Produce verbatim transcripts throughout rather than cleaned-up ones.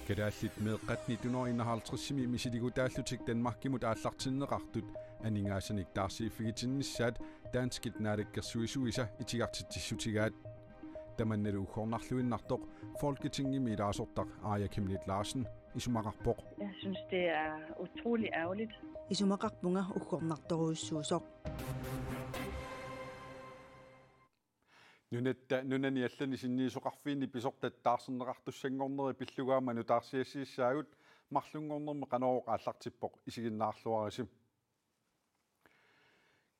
Kalaallit meeqqat nitten hundrede enoghalvtredsimi misiligutaallutik Danmarkimut aallartinneqartut aningaasanik taarsiiffigitinnissaat danskit naalakkersuisuisa itigartitsissutigaat. Tamannalu uggornarluinnartoq Folketingimi ilaasortaq Aaja Chemnitz Larsen isumaqarpoq. Jeg synes, det er utrolig ærgerligt. Isumaqarpunga uggornartorujussuusoq. Nunatta nunani allani sinniisoqarfiini pisortat taarserneqartussanngorneri pillugu aamma nutaarsiassiissaagut, marlunngornermi Qanorooq aallartippoq, isiginnaarluarisi.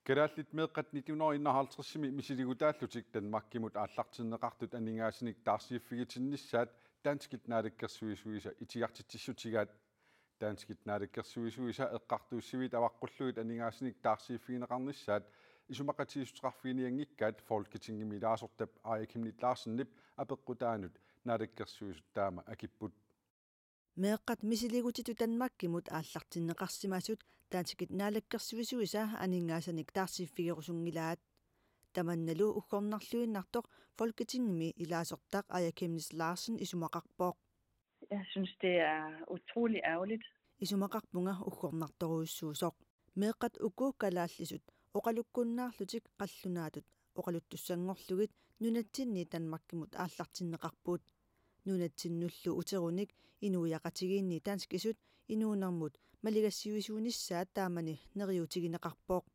Kalaallit meeqqat nitten hundrede enoghalvtredsimi misiligutaallutik Danmarkimut aallartinneqartut aningaasanik taarsiiffigitinnissaat danskit naalakkersuisuisa itigartitsissutigaat. Danskit naalakkersuisuisa eqqartuussiviit avaqqullugit aningaasanik taarsiiffigineqarnissaat isumaqatigiissuteqarfiginianngikkaat Folketingimi ilaasortap Aaja Chemnitz Larsenip apeqqutaanut naalakkersuisut taama akipput. Meeqqat misiligutitut Danmarkimut aallartinneqarsimasut danskit naalakkersuisuisa aningaasanik taarsiiffigerusunngilaat. Tamannalu uggornarluinnartoq Folketingimi ilaasortaq Aaja Chemnitz Larsen isumaqarpoq. Jeg synes, det er utrolig ærgerligt. Isumaqarpunga uggornartorujussuusoq. Meeqqat uku kalaallisut oqalukkunnaarlutik qallunaatut oqaluttussanngorlugit nunatsinni Danmarkimut aallartinneqarput. Nunatsinnullu uterunik inuiaqatigiinni danskisut inuunermut maligassiuisuunissaat taamani neriuutigineqarpoq.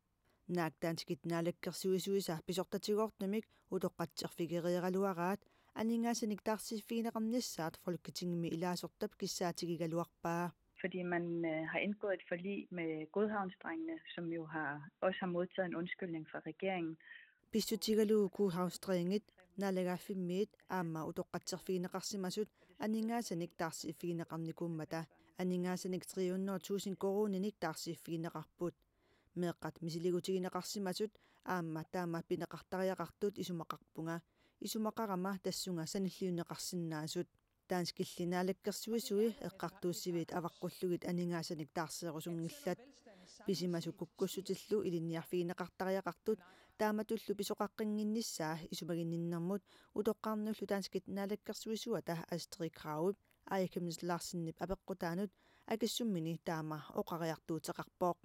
Naak danskit naalakkersuisuisa pisortatigoortumik utoqqatserfigereeraluaraat aningaasanik taarsiiffigineqarnissaat Folketingimi ilaasortap kissaatigigaluarpaa. Fordi man øh, har indgået et forlig med Godhavnsdrengene, som jo har, også har modtaget en undskyldning fra regeringen. Pissutigalugu Godhavnsdrengit, naalagaaffimmiit aamma utoqqatserfigineqarsimasut aningaasanik taarsiiffigineqarnikuummata, aningaasanik tre hundrede tusind koruuninik taarsiiffigineqarput. Meeqqat misiligutigineqarsimasut aamma taama pineqartariaqartut isumaqarpunga, isumaqarama tassunga sanilliunneqarsinnaasut. Danskilli naalakkersuisui eqqartuussiviit avaqqullugit aningaasanik taarseerusunngillat. Pisimasut kukkussutillu ilinniarfigineqartariaqartut taamatullu pisoqaqqinnginnissaa isumaginninnermut utoqqarnullu danskit naalakkersuisuata Astrid Kragip Aaja Chemnitz Larsenip apeqqutaanut akissummini taama oqariartuuteqarpoq.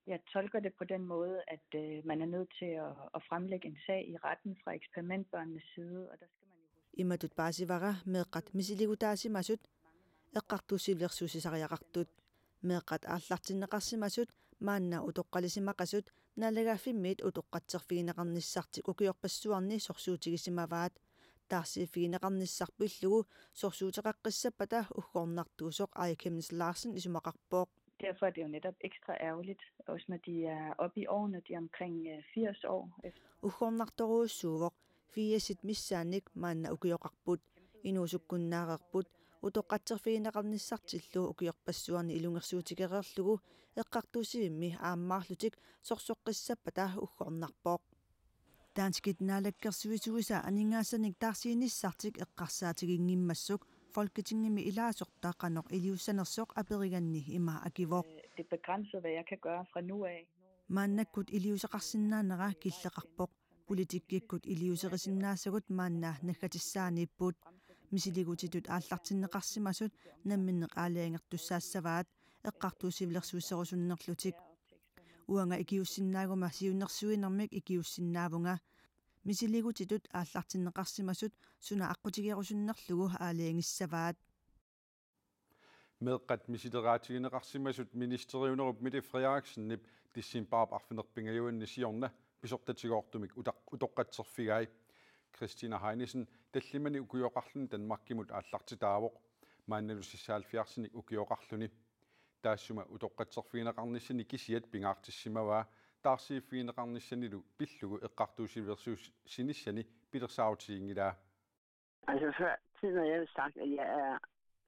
Jeg tolker det på den måde, at øh, man er nødt til at, at fremlægge en sag i retten fra eksperimentbørnenes side, og der skal man jo huske... Imatut paasivara meeqqat misiligutaasimasut eqqartuussivilersuussisariaqartut. Meeqqat aallartinneqarsimasut maanna utoqqalisimaqasut naalagaaffimmiit utoqqatserfigineqarnissartik ukiorpassuarni sorsuutigisimavaat. Taarsiiffigineqarnissaq pillugu sorsuuteqaqqissappata uggornartuusoq Aaja Chemnitz Larsen isumaqarpoq. Derfor er det jo netop ekstra ærgerligt, også når de er oppe i årene, de er omkring øh, firs år. Uggornartorujussuuvoq, firsit missaannik maanna ukioqarput, inuusukkunnaareerput, utoqqatserfigineqarnissartillu ukiorpassuarni ilungersuutigereerlugu eqqartuussivimmi aammaarlutik sorsoqqissappata uggornarpoq. Danskit naalakkersuisuisa aningaasanik taarsiinissartik eqqarsaatiginngimmassuk Folketingimi ilaasortaq qanoq iliussanersoq aperiganni ima akivoq. Øh, det er begrænset, hvad jeg kan gøre fra nu af. Maannakkut iliuuseqarsinnaanera killeqarpoq. Politikkikkut iliuuserisinnaassagut maanna naggatissaaniipput. Misiligutitut aallartinneqarsimasut namminneq aalajangertussaassavaat eqqartuussivilersuisserusunnerlutik. Uanga ikiussinnaaguma siunnersuinermik ikiussinnaavunga. Misiligutitut aallartinneqarsimasut suna aqqutigerusunnerlugu aalajangissavaat. Meeqqat misileraatigineqarsimasut ministeriunerup Mette Frederiksenip decembarip arfineq-pingajuanni siorna pisortatigoortumik utaq-, utoqqatserfigai. Christina Heinesen tallimani ukioqarluni Danmarkimut aallartitaavoq. Maannalu seksoghalvfjerdsinik ukioqarluni. Taassuma utoqqatserfigineqarnissani kisiat pingaartissimavaa, taarsiiffigineqarnissanilu pillugu eqqartuussivilersuussinissani pilersaarutiginngilaa. Altså før tiden har jeg jo sagt, at jeg er,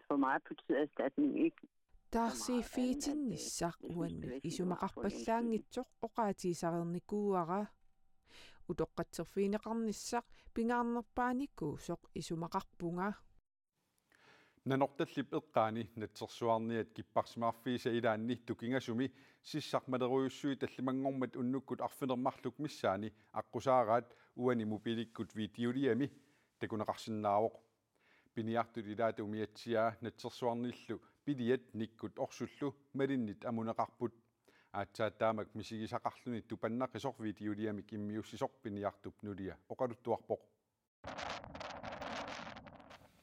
for mig betyder erstatning ikke. Taarsiiffigitinnissaq uannut isumaqarpallaanngitsoq oqaatigisareernikuuara. Utoqqatserfigineqarnissaq pingaarnerpaanikuusoq isumaqarpunga. Nanortallip eqqaani natsersuarniat kipparsimaarfiisa ilaanni tukingasumi sissarmalerujussuit tallimanngormat unnukkut arfineq-marluk missaani aqqusaaraat uani mobiilikkut videoliami takuneqarsinnaavoq. Piniartut ilaata umiatsiaa natsersuarnillu piliat Nikkut Orsullu malinnit amuneqarput. Aatsaat taamak misigisaqarluni tupannaqisoq videoliamik immiussisoq piniartup nulia oqaluttuarpoq.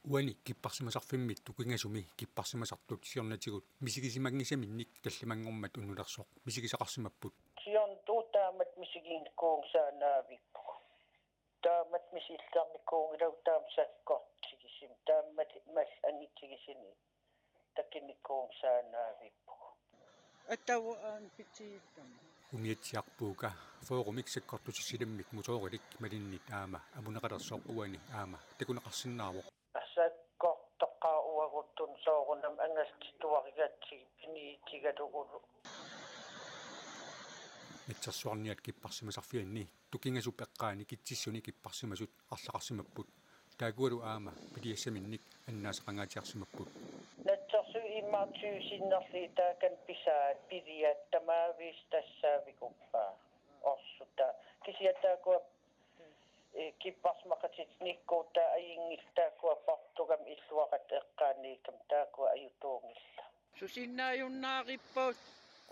Uani kipparsimasarfimmi tukingasumi kipparsimasartut siornatigut misigisimanngisaminnik tallimanngormat unnulersoq misigisaqarsimapput. Siornatigut taamatut misiginikuunngisaannavippugut. Taamatut misiliarnikuunngilagut taama sakkortigisumik. Taamatut mallit angitigisumik takunikuunngisaannavippugut. Atau, aam, pitiittama. Umiatsiaq Puuka fyrremik sakkortusissalimmik motorilik malinnit aamma amuneqalersoq uani aamma takuneqarsinnaavoq. Sakkortoqaaq uaguttut soorunami angallattuarigatsigit piniutigalugulu. Natsersuarniat kipparsimasarfianni tukingasup eqqaani Kitsissuni kipparsimasut arlaqarsimapput. Taakualu aamma piliassaminnik annaasaqangaatsiarsimapput. Natsersuut immaqa tyve sinnerlugit taakani pisaat piliat tamaviisa tassaavikkuppaat orsutaa. Kisianni taakkua, eh, kipparsimaqatitit Nikkuutaat ajunngillat, taakkua Portugamik illuaqqat eqqaaniikkami taakkua ajutuunngillat. Susinnaajunnaaripput.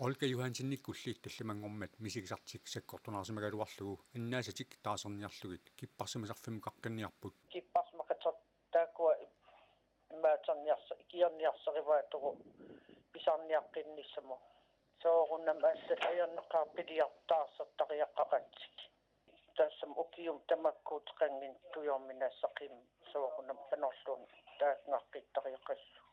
Olga Johansennikkulli tallimanngormat misigisartik sakkortunaarsimagaluarlugu annaasatik taarserniarlugit kipparsimasarfimmukaqqinniarput. Kipparsimaqatitit taakkua imaaterniarsa-, ikiorniarsarivaatigut pisarniaqqinnissamut. Soorunami allat ajornaqaaq piliartut taarsertariaqaqatsigit. Tassami ukiumi tamakkuuteqanngitsut tujorminassaqim soorunami qanorluunniit taakkunnaqqittariaqassuugut.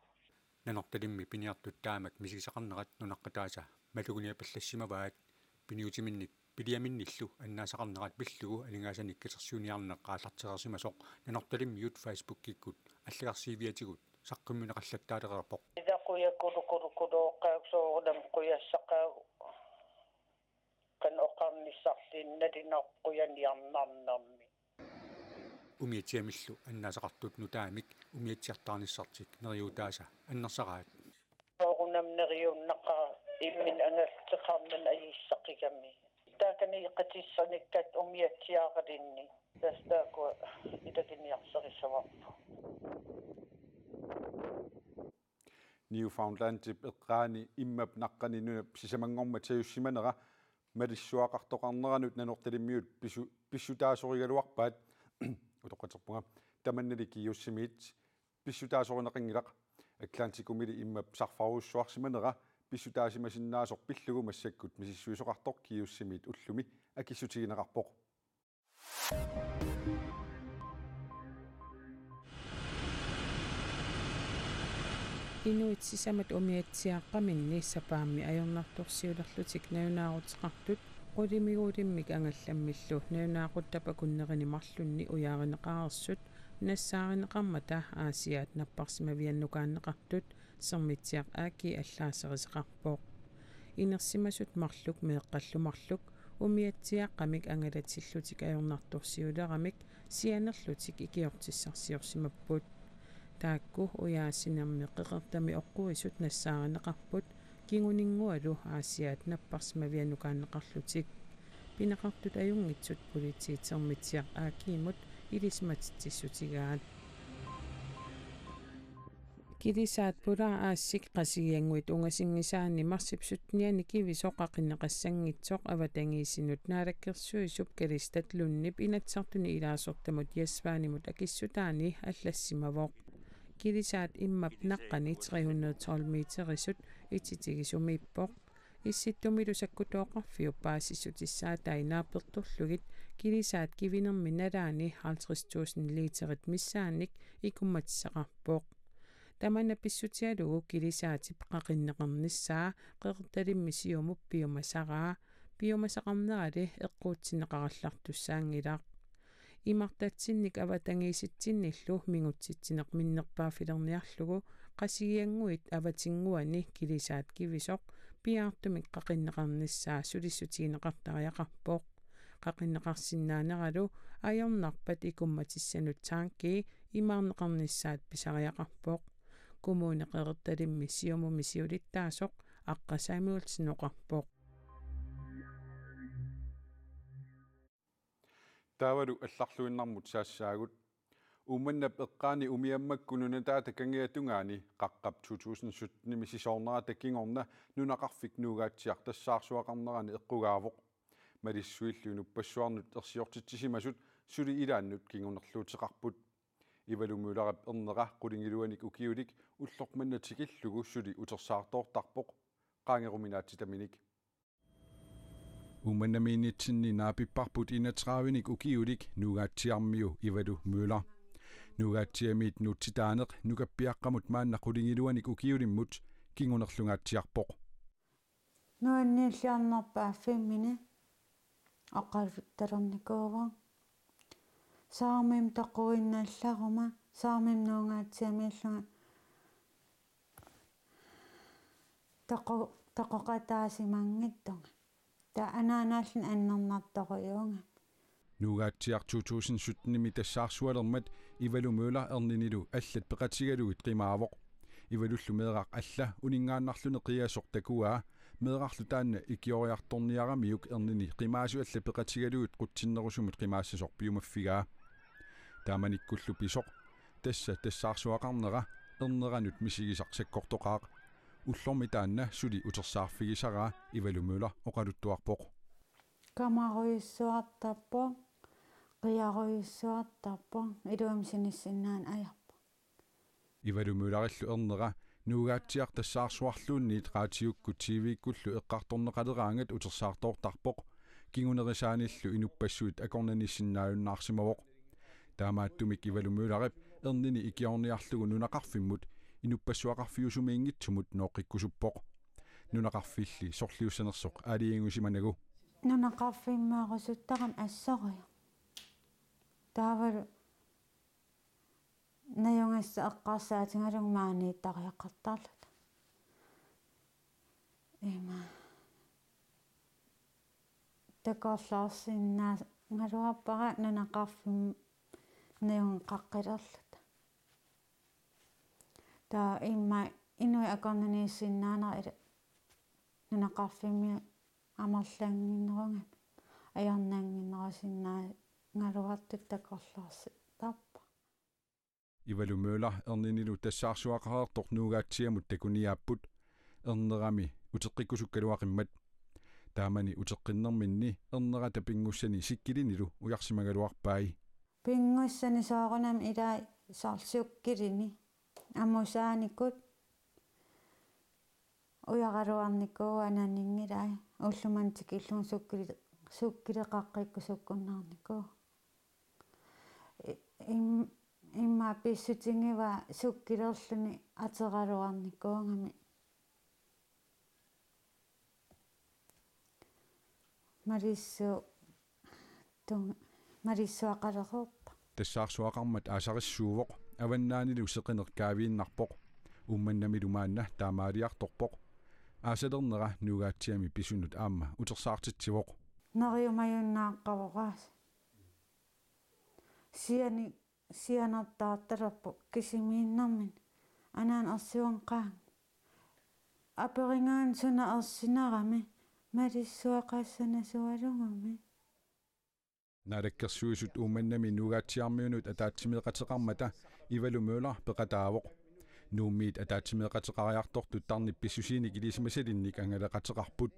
Nanortalimmi piniartut taamak misigisaqarnerat nunaqqataasa maluguniapallassimavaat. Piniutiminnik piliaminnillu annaasaqarnerat pillugu aningaasanik katersuiniarneq aallartereersimasoq Nanortalimmiut Facebookikkut allagarsiiviatigut saqqummiunneqallattaalereerpoq. Ila qujakulukulukulooqqaaq soorunami qujassaqaagut. Qanoq oqarnissarli nalinarpoq qujaniarnarnermi. Umiatsiamillu annaasaqartut nutaamik umiatsiartaarnissartik neriuutaasa annersaraat. Soorunami neriunnaqaaq imminut angallatseqarnani ajussaqqigami. Taakani iqatissanikkat umiatsiaaralinni. Tassa taakkua ilaginiarsarissavarput. Newfoundlandip eqqaani immap naqqani nunap sisamanngormat sajussimanera malissuaqartoqarneranut Nanortalimmiut pisu-, pissutaasorigaluarpaat. Utoqqatserpunga. Tamannali Kiusimiit pissutaasorineqanngilaq. Atlantikumili immap sarfarujussuarsimanera pissutaasimasinnaasoq pillugu massakkut misissuisoqartoq Kiusimiit ullumi akissutigineqarpoq. Inuit sisamat umiatsiaaqqaminni sapaammi ajornartorsiulerlutik nalunaaruteqartut qulimiguulimmik angallammillu nalunaaquttap akunnerini marlunni ujaarineqareersut nassaarineqarmata Aasiaat napparsimaviannukaanneqartut Sermitsiaq A G allaaserisaqarpoq. Inersimasut marluk meeqqallu marluk umiatsiaaqqamik angalatillutik ajornartorsiuleramik sianerlutik ikiortissarsiorsimapput. Taakku ujaasinermi qeqertami oqquisut nassaarineqarput kinguninngualu Aasiaat napparsimaviannukaanneqarlutik. Pineqartut ajunngitsut politiit Sermitsiaq A G-mut ilisimatitsissutigaat. Kilisaat Polar Aasiit Qasigiannguit ungasinngisaanni marsip syttenianni kivisoq qaqinneqassanngitsoq avatangiisinut naalakkersuisup Kalistat Lundip Inatsisartuni ilaasortamut Jesvanimut akissutaani allassimavoq. Kilisaat immap naqqani tre hundrede tolv meterisut ititigisumippoq. Issittumilu sakkutooqarfiup paasissutissaatai naapertorlugit kilisaat kivinermi nalaani halvtreds tusind literit missaannik ikummatissaqarpoq. Tamanna pissutigalugu kilisaatip qaqinneqarnissaa qeqertalimmi siumut piumasaraa, piumasaqarnerali eqquutsinneqarallartussaanngilaq. Imartatsinnik avatangiisitsinnillu mingutsitsineq minnerpaaffilerniarlugu Qasigiannguit avatinnguani kilisaat kivisoq piaartumik qaqinneqarnissaa sulissutigineqartariaqarpoq. Qaqinneqarsinnaaneralu ajornarpat ikummatissanut tanki imaarneqarnissaat pisariaqarpoq. Kommune Qeqertalimmi siumumi siulittaasoq Aqqasaami Olsen oqarpoq. Taavalu allarluinnarmut saassaagut. Uummannap eqqaani umiammakkut nunataata kangiatungaani qaqqap to tusind syttenimi sisoornerata kingorna nunaqarfik Nuugaatsiaq tassaarsuaqarnerani eqqugaavoq. Malissuillu inuppassuarnut ersiortitsisimasut suli ilaannut kingunerluuteqarput. Ivalu Møllerip ernera qulingiluanik ukiulik ulloq manna tikillugu suli utersaartoortarpoq qaangeruminaatsitaminik. Uummannamiinnitsinni naapipparput enogtredivenik ukiulik Nuugaatsiarmiu Ivalu Møller. Nuugaatsiamiit nuutsitaaneq nukappiaqqamut maanna qulingiluanik ukiulimmut kingunerlungaatsiarpoq. Nuanniilliornerpaaffimmini oqaluttalernikuuvoq. Soormimik toquinnallaruma, soormimik Nuugaatsiamiillunga toqu-, toqoqataasimanngitsunga. Taava anaanaalluni annernartorujuugami. Nuugaatsiaq to tusind syttenimi tassaarsualermat Ivalu Møller erninilu allat peqatigalugit qimaavoq. Ivalullu meeraq alla uninngaannarluni qiasoq takuaa, meerarlu taanna ikioriartorniaramiuk ernini qimaasut allat peqatigalugit qutsinnerusumut qimaassasoq piumaffigaa. Taamanikkullu pisoq, tassa tassaarsuaqarnera, erneranut misigisaq sakkortoqaaq. Ullormi taanna suli utersaarfigisaraa Ivalu Møller oqaluttuarpoq. Kamarujussuartarpoq, qiarujussuartarpoq, iluamik sinissinnaaneq ajorpoq. Ivalu Møllerillu ernera Nuugaatsiaq tassaarsuarluunniit raatiukkut T V-kkullu eqqartorneqaleraangat utersaartoortarpoq, kingunerisaanillu inuppassuit akornanniissinnaajunnaarsimavoq. Taamaattumik Ivalu Møllerip ernini ikiorniarlugu nunaqarfimmut inuppassuaqarfiusumiinngitsumut nooqqikkusuppoq. Nunaqarfilli sorliussanersoq aalajangiusimanagu. Nunaqarfimmeerusuttarami assorujuk. Taavalu najugassat eqqarsaatigalugit maaniittariaqartarluta. Ima. Takorloorsinnaagaluarpara nunaqarfimmi najugaqaqqilerluta. Taava immaqa inuit akornanniissinnaanerat ila nunaqarfimmi amerlannginnerugami ajornannginnerusinnaagaluartut takorloorsitarpara. Ivalu Møller erninilu tassaarsuaqareertoq Nuugaatsiamut takuniaapput, ernerami uteqqikkusukkaluaqimmat. Taamani uteqqinnerminni ernerata pinngussani sikkilinilu ujarsimagaluarpai. Pinngussani soorunami ilai soorlu sikkilini. Amusaanikut ujaraluarnikuuvoq, ananingilai. Ullumimut tikillugu sikkili-, sikkileqaqqikkusukkunnaarnikuuvoq. I-, im-, immaqa pissutigivaa sikkilerluni ateraluarnikuugami. Malissu-, tung-, malissuaqalereerpoq. Tassaarsuaqarmat aasarissuuvoq, avannaanilu seqineq kaaviinnarpoq. Uummannamilu maanna taamaaliartorpoq. Aasalernera Nuugaatsiami pisunut aamma utersaartitsivoq. Neriumajunnaaqqavoq aasiit. Siani-, sianertaartalerpoq kisimiinnermini. Anaana ersigunngilaq. Aperigaanni suna ersinarami malissuaqassanasualugumi. Naalakkersuisut Uummannami Nuugaatsiarmiunut ataatsimeeqateqarmata Ivalu Møller peqataavoq. Nuummiit ataatsimeeqateqariartortut tarnip pissusiinik ilisimasalinnik angalaqateqarput.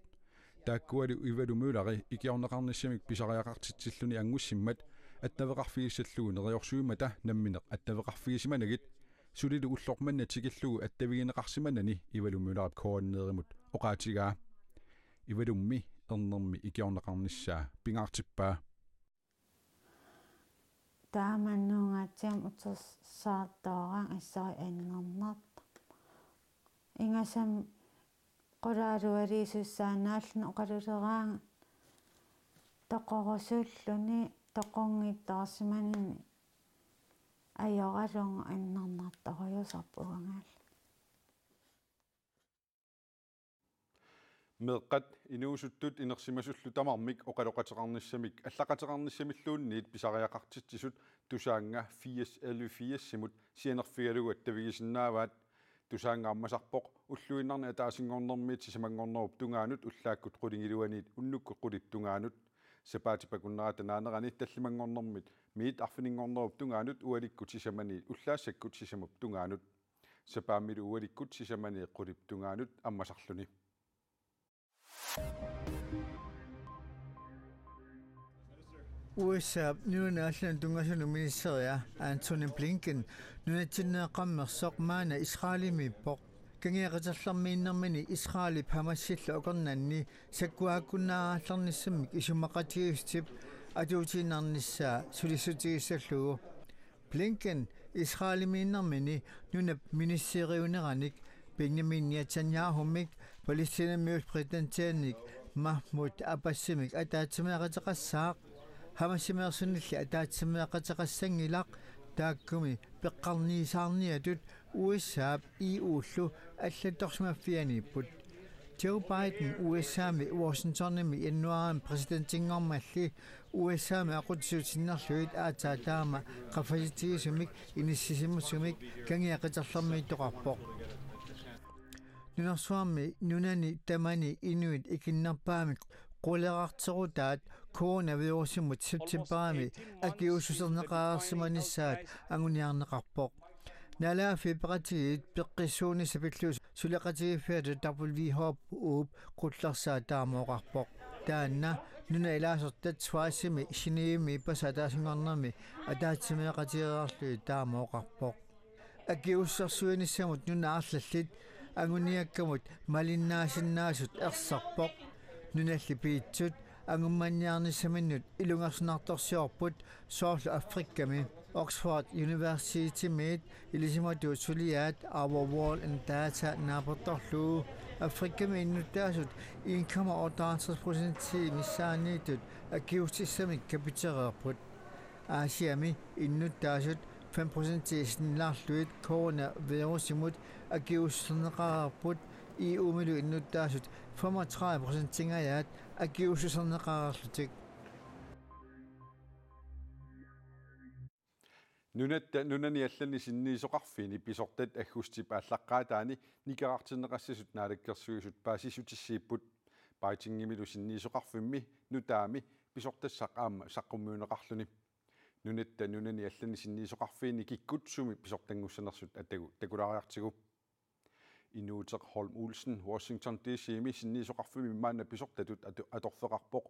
Taakkualu Ivalu Mølleri ikiorneqarnissamik pisariaqartitsilluni anngussimmat attaveqarfigissallugu neriorsuimmata nammineq attaveqarfigisimanagit, sulilu ulloq manna tikillugu attavigineqarsimanani Ivalu Møllerip K N R-imut oqaatigaa. Ivalummi ernermi ikiorneqarnissaa pingaartippaa. Taamani Nuugaatsiamut utersaartoraangat assorujuk annernartoq. Ingasammi qulaalualiisussaannaalluni oqaluleraangat toqorusulluni toqunngitsoorsimanini ajoralugu annernartorujussuuvoq uangalu. Meeqqat inuusuttut inersimasullu tamarmik oqaloqateqarnissamik allaqateqarnissamilluunniit pisariaqartitsisut Tusaannga firs elleve firsimut sianerfigalugu attavigisinnaavaat. Tusaannga ammasarpoq ulluinnarni ataasinngornermiit sisamanngornerup tungaanut ullaakkut qulingiluaniit unnukkut qulip tungaanut. Sapaatip akunnerata naanerani tallimanngornermit Miit arfininngornerup tungaanut ualikkut sisamani ullaassakkut sisamup tungaanut. Sapaammilu ualikkut sisamani qulip tungaanut ammasarluni. U S A-p nunanut allanut tunngasunut ministeria Antony Blinken nunatsinneeqqammersoq maanna Israelimiippoq. Kangia qiterlermiinnermini Israelip Hamasillu akornanni sakkuaakkunnaarallarnissammik isumaqatigiissutip atuutiinnarnissaa sulissutigissallugu. Blinken Israelimiinnermini nunap ministeriuneranik Benjamin Netanyahumik Palæstinamiut præsidentiannik Mahmoud Abbasimik ataatsimeeqateqassaaq. Hamasimeersunilli ataatsimeeqateqassanngilaq, taakkumi peqqarniisaarniatut U S A-p E U-llu allattorsimaffianiipput. Joe Biden U S A-mi Washingtonimi januaarimi præsidentinngormalli U S A-mi aqutsisut sinnerlugit aatsaat taama qaffasitsigisumik inissisimasumik kangia qiterlermiittoqarpoq. Nunarsuarmi nunani tamani inuit ikinnerpaamik qulerarterutaat coronavirusimut septembarimi akiuussuserneqareersimanissaat anguniarneqarpoq. Naalagaaffii Peqatigiit Peqqissuunissaq pillugu suleqatigiiffiata W H O-p qullersaa taama oqarpoq. Taanna nunat ilaasortat Schweizimi Genèvemi ippassaq ataasinngornermi ataatsimeeqatigereerlugit taama oqarpoq. Akiuussusersuinissamut nunat arlallit anguniakkamut malinnaasinnaasut ersarpoq. Nunalli piitsut angummanniarnissaminnut ilungersunartorsiorput soorlu Afrikami. Oxford Universitymiit ilisimatuut suliaat Our World in Data naapertorlugu Afrikami innuttaasut en komma otteoghalvtreds procentii missaanniittut akiuussutissamik kapitereerput. Asiami innuttaasut fem procentii sinnilaarlugit coronavirusimut akiuussuserneqareerput, E U-milu innuttaasut femogtredive procentingajaat akiuussuserneqareerlutik. Nunatta nunani allani sinniisoqarfiini pisortat aggustip aallaqqaataani nikerartinneqassasut naalakkersuisut paasissutissiipput. Beijingimilu sinniisoqarfimmi nutaami pisortassaq aamma saqqummiunneqarluni. Nunatta nunani allani sinniisoqarfiini kikkut sumi pisortanngussanersut atagu takulaariartigu. Inuuteq Holm Olsen Washington D C-mi sinniisoqarfimmi maanna pisortatut atu-, atorfeqarpoq.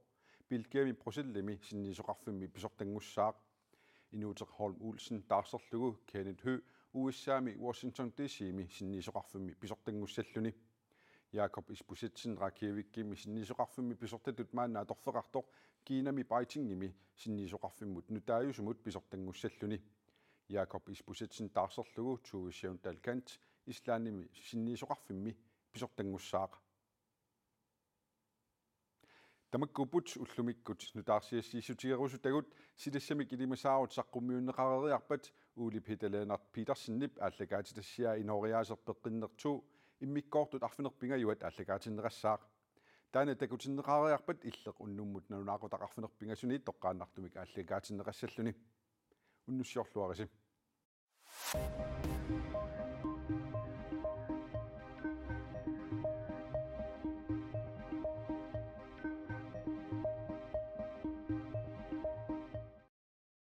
Belgiami Bruxellesimi sinniisoqarfimmi pisortanngussaaq. Inuuteq Holm Olsen taarserlugu Kenneth Høegh U S A-mi Washington D C-mi sinniisoqarfimmi pisortanngussalluni. Jakob Isbosethsen Reykjavikimi sinniisoqarfimmi pisortatut maanna atorfeqartoq Kinami Beijingimi sinniisoqarfimmut nutaajusumut pisortanngussalluni. Jakob Isbosethsen taarserlugu Tove Sjöndal Kant Islandimi sinniisoqarfimmi pisortanngussaaq. Tamakkuupput ullumikkut nutaarsiassiissutigerusutagut. Silassamik ilimasaarut saqqummiunneqareeriarpat Ole Peter Lennert Petersenip aallakaatitassiaa inooriaaseq Peqqinneq to immikkoortut arfineq-pingajuat aallakaatinneqassaaq. Taanna takutinneqareeriarpat Illeq unnummut nalunaaqutaq arfineq-pingasuniit toqqaannartumik aallakaatinneqassalluni. Unnussiorluarisi.